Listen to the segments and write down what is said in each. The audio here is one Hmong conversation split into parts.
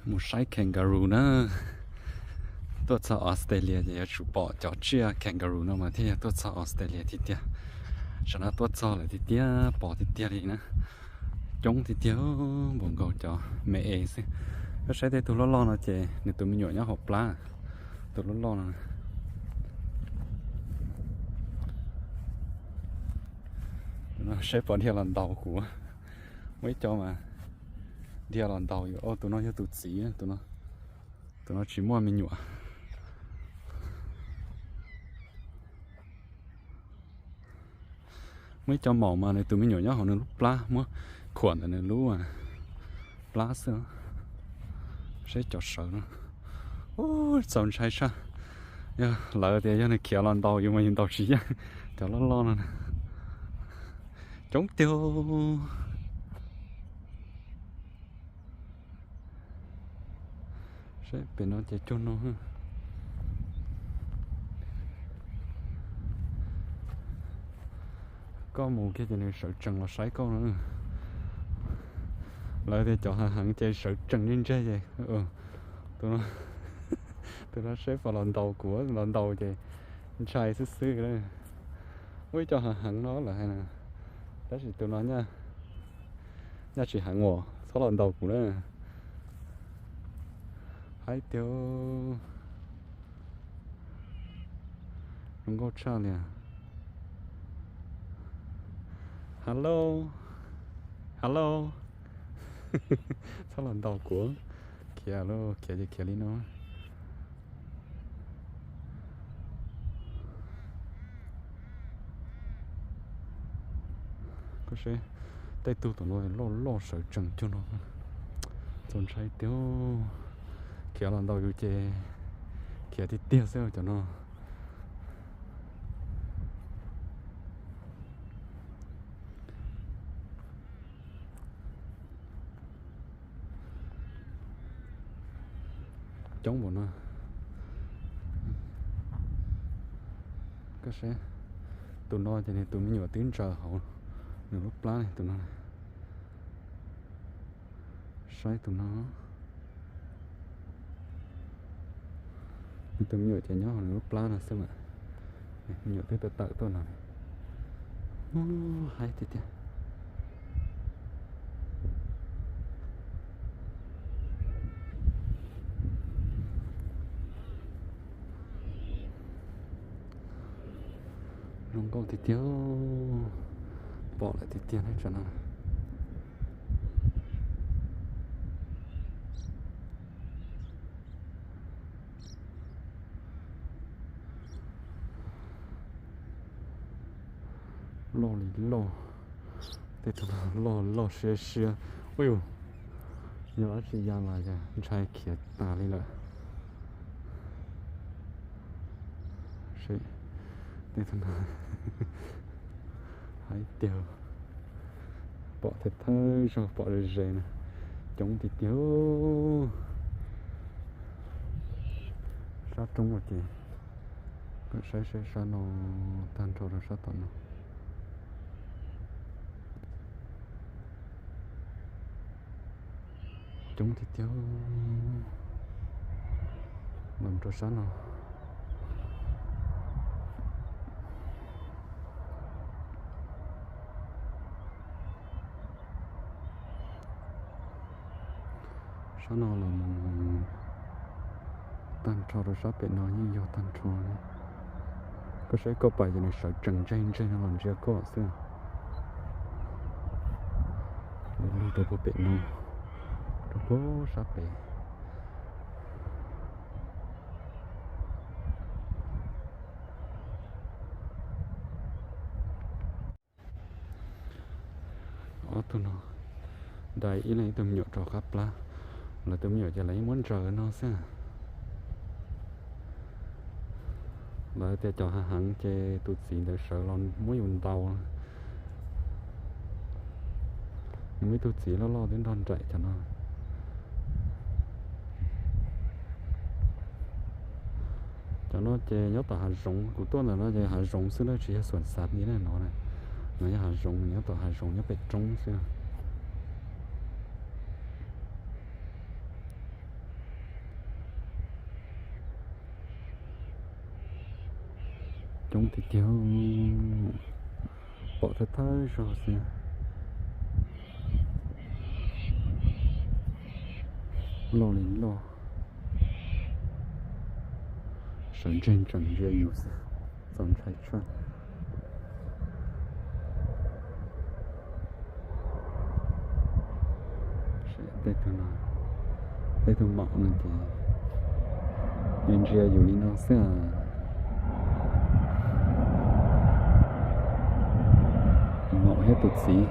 Mus saib kangaroo na. Tuaj txog Australia ces yuav tsum pom cov tsiaj kangaroo no mas thiaj yog tuaj txog Australia tiag tiag. Tam no tuaj txog lawm tiag tiag, pom tiag tiag li na. Coob tiag tiag, npaum nkaus cov me es xwb. Koj saib tej tug loj loj no ces nws tus me nyuam nyob hauv plab. Tus loj loj no, saib puas dhia los ntaus kuv. Muaj ib co mas dhia los ntaus yus. Tus no yog tus txiv, tus no tsis muaj me nyuam. Muaj ib co maum mas nws tus me nyuam nyob hauv nws lub plab, muab khuam ntawm nws lub plab xwb. Saib cov sawv no, txaus ntshai tshaj. Yog lawv tias yog nws khiav los ntaus yus mas yus ntaus tsis yeej. Cov loj loj no coob tiag. Saib pem no ces cuag no. Koj mus kiag ces nws sawv tsees los saib koj no. Lawv tias cov hav heev ces sawv tsees ntseg ntseg ces tus no saib puas los ntaus kuv, los ntaus ces ntshai xwb xwb. Muaj ib co hav heev no lawv hais na, tab sis tus no nyaj tsis heev uas txhob los ntaus kuv na. Haib tiag, zoo nkauj tshaj li. Hello, hello. Txhob los ntaus kuv, khiav lauj, khiav ces khiav li no. Koj saib, tej tug tom no loj loj sawv tsees cuag no. Txaus ntshai tiag, khiav los ntaus yus ces khiav tiag tiag xwb cov no. Coob npaum no. Koj saib, tus no ces nws tus me nyuam twb ntsaws hauv nws lub plab li tus no. Saib tus no, nws tus me nyuam ces nyob hauv nws lub plab no xwb mas. Me nyuam twb tawm tawm tuaj no. Haib tiag tiag. Zoo nkauj tiag tiag, pom lawm tiag tiag ne tsam no. Loj li loj, tej tug loj loj siab siab. Ua yus, yog dab tsi ya mas yog ntshai khiav tas li lawm. Tej tug no haib tiag, pom thawj thawj zaug pom ze ze na, coob tiag tiag. Sab roob no ces, saib saib sab no tag nrho rau sab tom no. Coob tiag tiag. Los rau sab no. Sab no los mus tag nrho rau sab pem no yeej yog tag nrho. Koj saib koj pais ces nws sawv tsees ntseg ntseg no los ntsia koj xwb. Lug rau puag pem no, rau puag sab pem. Ob tug no dai ib leeg ib tug me nyuam rau qab plab. Lawv tus me nyuam ces lawv yeej muab ntsaws no xwb. Lawv tias cov hav heev ces tus txiv ntawd sawv los muab yus ntaus. Muaj ib tug txiv loj loj twb nrog nraim cov no. Cov no ces nyob tom hav zoov, kuv tuaj ntawm no ces hav zoov xwb na, tsis yog xuam xav li no na. No yog hav zoov, nyob tom hav zoov nyob pem roob xwb. Coob tiag tiag, pom thawj thawj zog xwb. Loj li loj, sawv ntseg tseem ntsia yus xwb, txaus ntshai tshaj. Tej tug no, tej tug maum no ces ntsia yus li no xwb. Tus maum thiab tus txiv,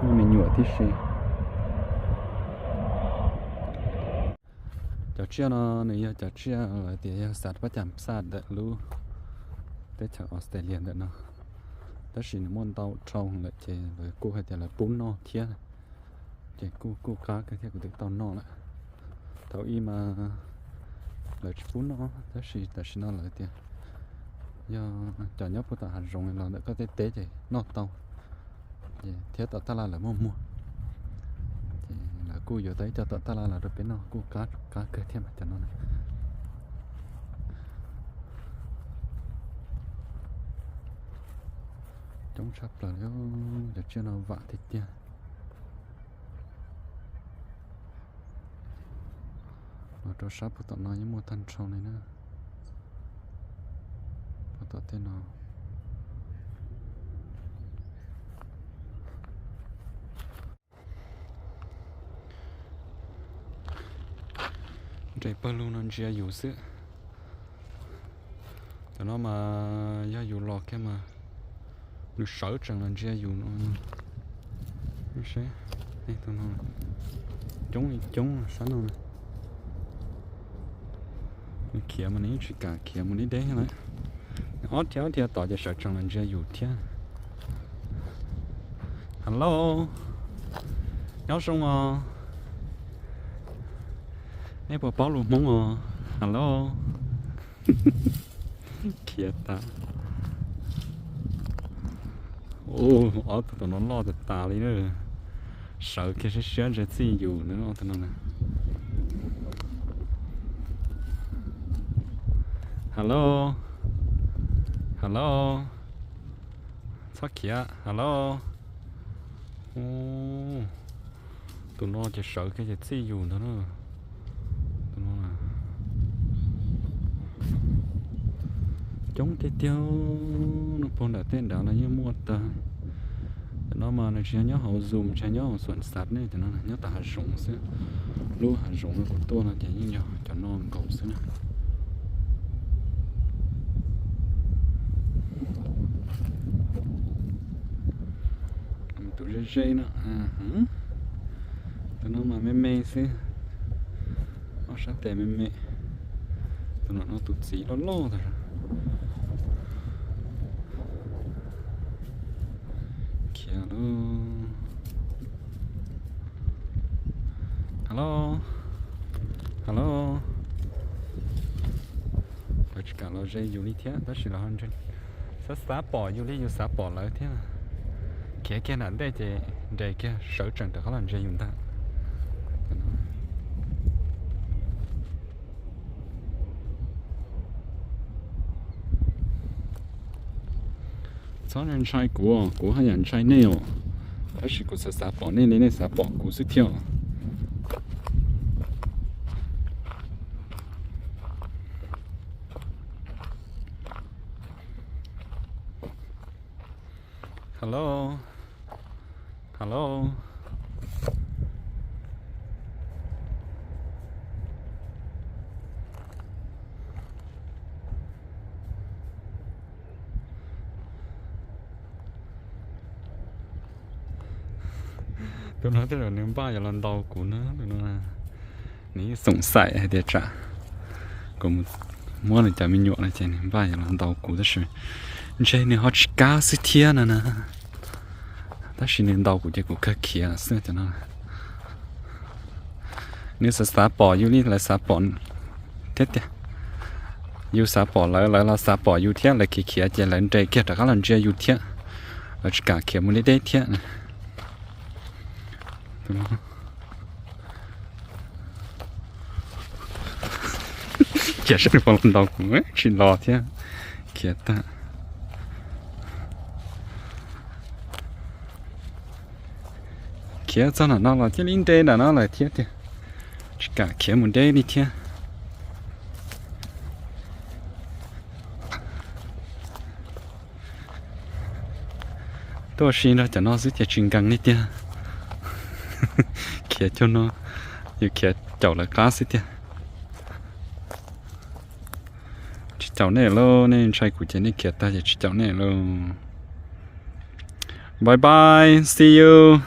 muaj me nyuam tib si. Cov tsiaj no nws yog cov tsiaj lawv tias yog xav pab cas xaj ntawm lub teb chaws Australia ntawm no, tab sis nws muaj ntau dhau lawm ces lawv kuj hais tias lawv pub noj thiab, ces kuj kuj qab kawg thiab, kuv twb tau noj lawm. Thaum ub mas lawv tsis pub noj, tab sis tam sim no lawv tias yog cov nyob puag tom hav zoov los ntawm koj tej teb ces noj tau, ces thiab tom taj laj lawv muaj muag, ces lawv kuj yuav tau ib co tom taj laj los rau peb noj kuj qab qab kawg thiab mas cov no na. Coob tshaj plaws li, cov tsiaj no vam tiag tiag. Los rau sab puag tom no yeej muaj tag nrho li na. Puag tom tej no. Nres pawg lug no ntsia yus xwb. Cov no mas yog yus los kiag mas nws sawv tsees los ntsia yus no. Seb, coob li coob sab no. Nws khiav mas nws yeej tsis kam khiav mus deb deb lawm. Ob dhia ob dhia tod ces sawv tsees los ntsia yus thiab. Hello, nyob zoo os. Nej puas paub lus Hmoob os? Hello. Khiav tas. Ob tug tom no loj tas tas li na. Sawv kiag siab siab ntsia txij yus ntawd tus no na. Hello, hello, txhob khiav, hello. Tus no ces sawv kiag ces txij yus ntag na. Tus no coob tiag tiag, nws puag nram tej nrad los yeej muaj tag. Cov no mas nws tsis yog nyob hauv zoom, tsis yog nyob hauv xuam xav ne, cov no nyob tom hav zoov xwb. Lub hav zoov no kuv tuaj no ces yeej yog cov no nkaus xwb na. Tus ze ze no, tus no mas me me xwb, ob sab tes me me. Tus no no tus txiv loj loj tas. Khiav lawm. Hello, hello. Lawv tsis kam los ze yus li thiab tab sis lawv xav xav pom yus li yus xav pom lawv thiab. Khiav kiag nram ntej ces nres kiag sawv tsees rov qab los ntsia yus ntag. Txhob ntshai kuv, kuv haj yam ntshai nej os. Tab sis kuv xav xav pom nej li nej xav pom kuv xwb thiab. Hello, hello. Tus no tej zaum nws npaj yuav los ntaus kuv na, tus no nws yeej xoom xaim hais tias tsam kuv muab nws cov me nyuam no ces nws npaj yuav los ntaus kuv tab sis ntshe nws ho tsis kam xwb thiab no na. Tab sis nws ntaus kuv ces kuv kawg khiav xwb cov no. Nws xav xav pom yus li lawv xav pom thiab tiag. Yus xav pom lawv, lawv los xav pom yus thiab, lawv khiav khiav ces lawv nres kiag rov qab los ntsia yus thiab. Lawv tsis kam khiav mus deb deb thiab. Cia saib nws puas los ntaus kuv, tsis los thiab. Khiav tag. Khiav txog nram no los cia li nres nram no lawm thiab tiag. Tsis kam khiav mus deb li thiab. Tuaj si nrog cov no xwb ces tsis nkees li tiag. Khiav cuag no, yus khiav caum lawv qab xwb tiag. Tsis caum nej lauj, nej ntshai kuv ces nej khiav tag ces tsis caum nej lauj. Bye bye, see you.